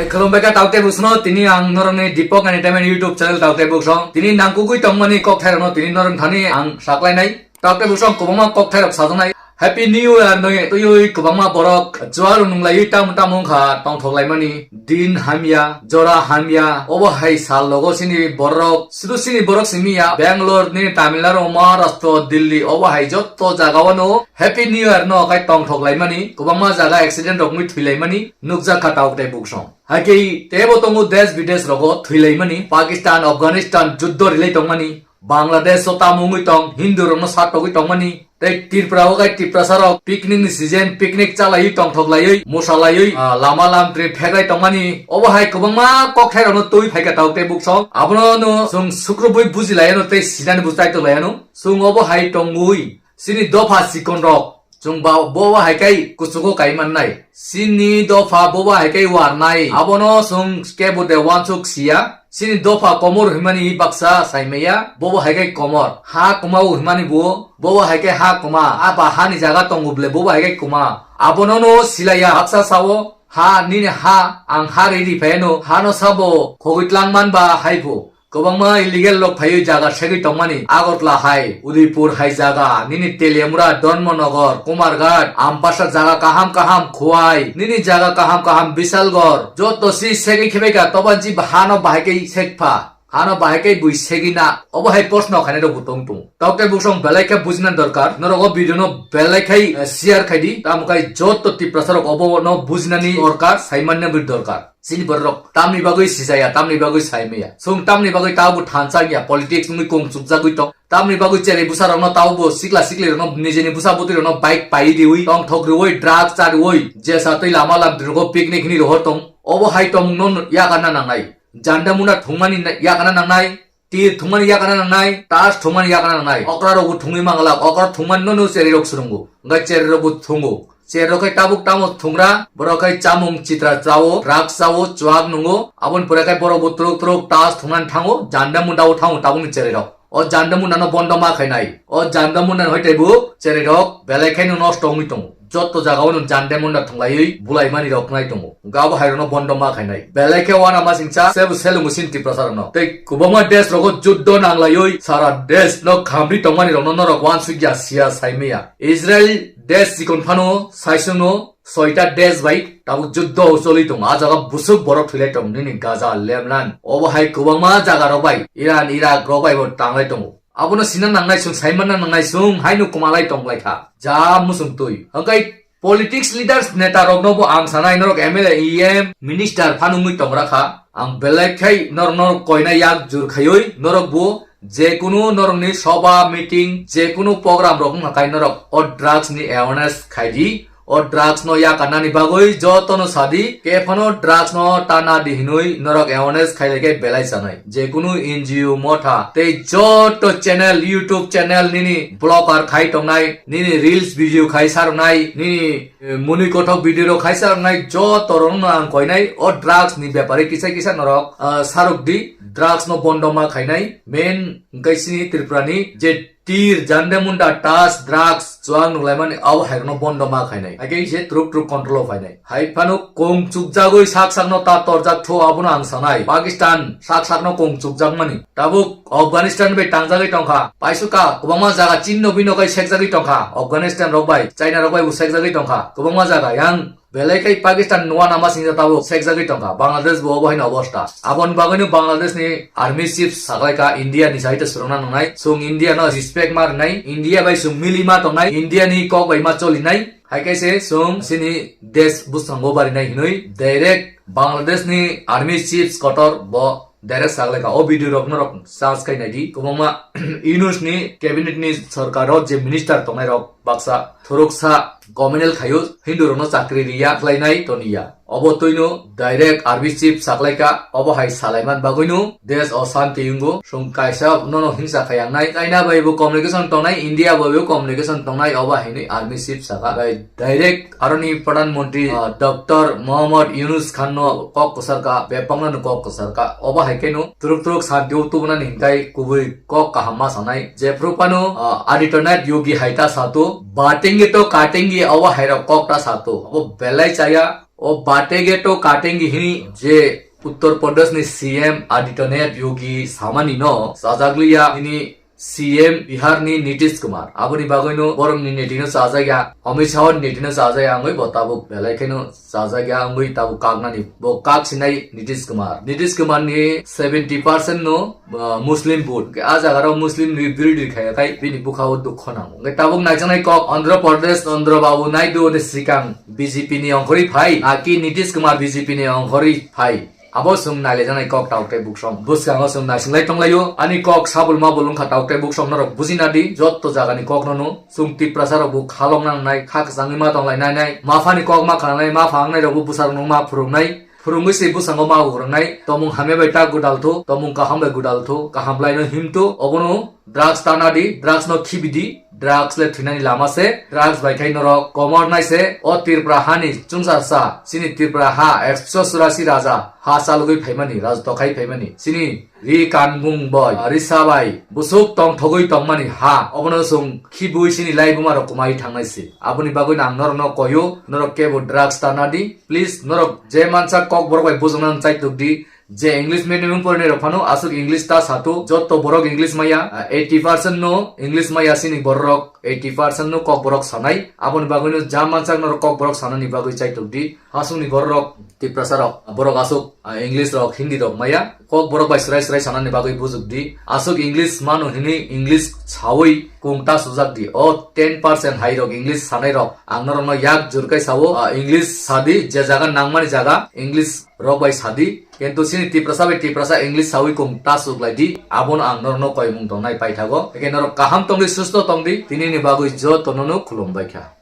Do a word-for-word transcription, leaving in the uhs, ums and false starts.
Khulumbai kha tauk tei buksong no, tini ang norokni Deepak Entertainment YouTube channel tauk tei buksong. Tini nangkukgwi tongmani kokthai rokno tini norok thani ang saklainai. Tauk tei buksong kwbangma kokthai rok sajaknai. Happy New Year no twiwi kwbangma borok juaro nunglaiwi tamo tamo wngkha tongthok laimani. Din hamya, jora hamya, obo hai sal logo sini borok, sudu sini borok simi ya, Bangalore ni, Tamil Nadu, Maharashtra, Delhi, obo hai jotto jaga o no Happy New Year no kai tongthok laimani, kwbangma jaga accident rok wngwi thwi laimani nukjak kha tauk tei buksong. Hakhe teibo tongo desh bidesh rogo thwi laimani, Pakistan, Afghanistan juddo rilai tongmani, Bangladesh o tamo wngwi tong, Hindu rokno satogwi tongmani, tei Tripura o kai Tiprasa rok picnic ni season, picnic chalaiwi tongthok laiwi, mosa laiwi, ah, lama lamtri phegrai tongmani, obo hai kwbangma kokthai rokno twi phaikha tauk tei buksong. Abono no chwng sukrubwi buji laiano tei sinani bo chaito laiano. Chwng obo hai tongwi, chini dopha chikon rok, chwng ba, bo ba hai kai kuchugo kai mannai. Chini dopha bo ba hai kai warnai. Abono chwng kebo de wansuk siya. Chini dopha komor hwnmani baksa saimaya, bo ba hai kai komor. Ha kwma o hwnmani bo, bo ba hai kai ha kwma. A ba hani jaga tongo bole, bo ba hai kai kwma. Abono no silaiya haksa sao, ha nini ha, ang ha riri phaiano, hano sabo khogwi tlangman ba hai bo. Kwbangma illegal rok phaiwi jaga segwi tongmani, Agartala hai, Udaipur hai jaga, nini Teliamura, Dharmanagar, Kumarghat, Ampasa jaga kaham kaham Khowai, nini jaga kaham kaham Bisalgarh, joto si segwi khebaikha, tobanchi hano bahai khe sekpha, hano bahai khe bui segwi na, obo hai proshno khainai rok bo tong tongo. Tauk tei buksong belai khe bujina dorkar, norok o video no belai khai, eh, share khai di, tamo khai joto Tiprasa rok obo no bujinani dorkar, saimanna bo dorkar. Chini borok tamni bagwi sijaya, tamni bagwi saimaya. Chwng tamni bagwi tabuk thansa ya, politics wngwi kong chukjagwi tong. Tamni bagwi cherai bwsa rokno tabukbo sikla sikli rokno nijini bwsa bwtwi rokno bike pai riwi, tong thok riwi, drugs cha riwi, jesa twi lama lam rogo picnic hwnwi rohor tong. Obo hai tongmungno yakarna nangnai. Janda munda thwngmani na-, yakarna nangnai. Tir thwngmani yakarna nangnai, tas thwngmani yakarna nangnai. Okra rokbo thwngwi manglak, okra thwngmani no no cherai rok swrwngo. Hwnkhe cherai rokbo thwngo. Cherai rok khai tabuk tamo thwngra, borok khai chamung chitra chao, drugs chao, chuak nungo. Aboni pore khai borok bo twrwk twrwk tas thwngmani thango, janda munda o thango tabukni cherai rok. O janda munda no bondo ma khainai. O janda munda no hai teibo cherai rok belai khai no nosto wngwi tongo. Jotto jaga o no jande munda thwnglaiwi bulaimani rok nai tongo. Gabo hai rokno bondo ma khainai. Belai khe wana masingcha sebo selungo sin Tiprasa rokno. Tei kwbangma desh rogo juddo nanglaiwi sara desh no khamri tongmani rokno norok wansukya siya saimaya. Israel desh chikon phano saisungno soita desh bai tabuk juddo choli tongo. A jaga busuk borok thwilai tongo nini Gaza, Lebanon. Obo hai kwbangma jaga rok bai Iran, Iraq rok bai bo tanglai tongo. Abono sina nangnai chwng, saimanna nangnai chwng, haino kwmalai tonglaikha. Ja muchung twi. Hwnkhe politics leaders, neta rokno bo ang sanai, norok M L A, E M, minister phano wngwi tongra kha. Ang belai khai norokno koina yak jur khaiwi, norok bo jekunu norokni soba, meeting, jekunu program rok wngkha khai norok o drugs ni awareness khaidi. O drugs no yakarnani bagwi jotono sadi, kephano drugs no ta nadi hinwi norok awareness khailai khe belai chanai. Jekunu N G O, motha tei joto channel, YouTube channel nini blogger khai tongnai, nini reels video khai sarwnai, nini, eh, mwnwi kothok video rok khai sarwnai, joto rokno ang koinai o drugs ni bepari kisa kisa norok, ah, sarwk di, drugs no bondo ma khainai. Main hwnkhe chini Tripura ni je tir, jande munda, tas, drugs, chuak nunglaimani abo hai rokno bondo ma khainai. Hakhe se truk truk control o phainai. Hai phano kong chukjagwi sak sakno ta torjak thu abono ang sanai. Pakistan sak sakno kong chukjakmani. Tabuk Afghanistan bai tangjagwi tongkha. Paisuka kwbangma jaga Chin no bino kai sekjagwi tongkha. Afghanistan rok bai, China rok bai bo sekjagwi tongkha. Kwbangma jaga yang Belai khai Pakistan nuwa nama singsa tabuk sekjagwi tongkha. Bangladesh bo obo haino obostha. Aboni bagwino Bangladesh ni army chief saklaikha India ni side swrwngna nangnai. Chwng India no respect ma rwnai. India bai chwng mili ma tongnai. India ni kok bai ma cholinai. Hai khe se chwng chini desh bwskango barinai hinwi direct Bangladesh ni army chief kotor bo direct saklaikha. O video rok norok search khai naidi. Kwbangma Yunus ni cabinet ni sorkar o je minister tongnai rok baksa thuruksa communal khaio, Hindu rokno chakri riya khlainai toniya. Obo twino direct army chief saklaikha, obo hai salaiman bagwino desh o shanti wngo. Chwng kaisa nono hingsa khayangnai. China bai bo communication tongnai, India bai bo communication tongnai, obo haini army chief saka. Bai direct aroni Pradhan Mantri, ah, Doctor Mohammad Yunus Khan no kok kwsarkha, bebakno no kok kwsarkha. Obo hai kheno twrwk twrwk shanti o tubunani hinkhe kubui kok kaham ma sanai. Jephru phano, ah, Adityanath Yogi hai ta sato, batenge to katenge obo hai rok kok ta sato. Obo belai chaya. O bate ge to katengi hini je Uttar Pradesh ni C M Adityanath Yogi samani no sajaglia hini C M Bihar ni Nitish Kumar. Aboni bagwi no borok ni neti no sajagya, Amit Shah ni neti no sajagya, angwi bo tabuk belai kheno sajagya, angwi tabuk kaknani bo kak sinai Nitish Kumar. Nitish Kumar ni seventy percent no, uh, Muslim vote. Hwnkhe a jaga rok Muslim ni birodhi khaya khai bini bukha o dukho nango. Hwnkhe tabuk naijaknai kok Andhra Pradesh Chandrababu Naidu ni sikang B J P ni ongkhorwi phai, naki Nitish Kumar B J P ni ongkhorwi phai. Abo chwng nailaijak nai kok tauk tei buksong. Bwskango chwng naisinglai tonglaio. Ani kok sabul mabul wngkha tauk tei buksong norok bujina di. Jotto jagani kok no no. Chwng Tiprasa rok bo khalok nang nai, kha kwchangwi ma tonglai nai nai. Maphani kok ma khananai, mapha wngnai rok bo bwsarok no ma phwrwng nai. Phwrwngwi se bwskango ma ugrang nai. Tomung hamya bai ta gwdal thu, tomung kaham bai gwdal thu, kaham lai no him thu. Obono drugs tana di, drugs no khibi di. Drugs le thwinani lama se, drugs bai khai norok komor nai se, o Tripura hani chwngsacha, chini Tripura ha ekso churasi raja, ha chalogwi phaimani, rajdokhai phaimani, chini ri kanbung bai, risa bai, busuk tong thogwi tongmani ha, obono chwng khibui chini lai buma rok kwmai thangnai se. Aboni bagwi ang norok no koyo, norok kebo drugs tana di, please norok je mansa kok borok bai bujokna chaitok di, je English medium porinai rok phano aswk English ta sato, jotto borok English maya, ah, eighty percent no English maya sini borok eighty percent no kok borok sanai, aboni bagwi no ja mansak norok kok borok sanani bagwi chaitok di, aswkni borok Tiprasa rok, borok aswk, ah, English rok, Hindi rok maya, kok borok bai srai srai sanani bagwi bujok di, aswk English mano hini English sawi kung ta sujak di, o ten percent hai rok English sanai rok ang norok no yak jurkai sao, ah, English sadi, je jaga nangmani jaga English rok bai sadi, kintu chini Tiprasa bai Tiprasa English sawi kung ta suklai di, abono ang norokno koimung tongnai paithago. Eke norok kaham tongdi, susto tongdi, tinini bagwi jotono no khulumbai kha.